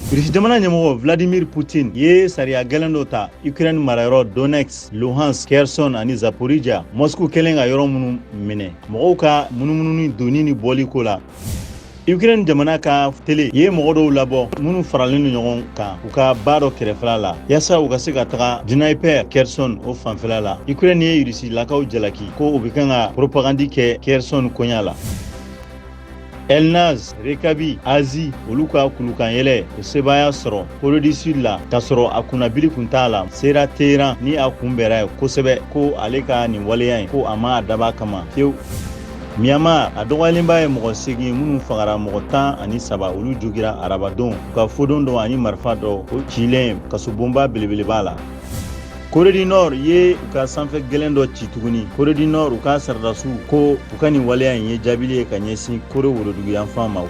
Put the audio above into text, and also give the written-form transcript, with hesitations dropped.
Irisi jamana ɲɛmɔgɔ Vladimir Putin ye sariya gɛlɛn dɔ ta Ukraine marayɔrɔ Donetsk, Luhansk, Kherson ani Zaporizhia, Moscou kɛlen ka yɔrɔ minnu minɛ mɔgɔw ka munumununi donni ni bɔli ko la. Ukraine jamana ka tele ye mɔgɔ dɔw labɔ minnu faralen don ɲɔgɔn kan u ka ba dɔ kɛrɛfɛla la yaasa u ka se ka taga Dnieper, Kherson o fanfɛla la. Ukraine ye Rusilakaw jalaki ko u bɛ kan ka propagandi kɛ Kherson koɲa la. Elnaz Rekabi Azi olu ka kulukan yɛlɛ o sebaaya sɔrɔ Corée du Sud la k'a sɔrɔ a kunnabili kun t'a la sera Téhéran ni a kunbɛra ye kosɛbɛ ko ale ka nin waleya in ko a ma a dab'a kama fiyewu. Myanmar, a dɔgɔyalenba ye mɔgɔ 8 minnu fagara, mɔgɔ 13 olu jogira arabadon u ka fodon dɔ ani marifa dɔ o cilen kasobonba belebeleba la. Corée du Nord ye u ka sanfɛ gɛlɛn dɔ ci tuguni. Corée du Nord u ka saradasiw ko u ka nin waleya in ye jaabili ye ka ɲɛsin Corée woroduguyanfan ma.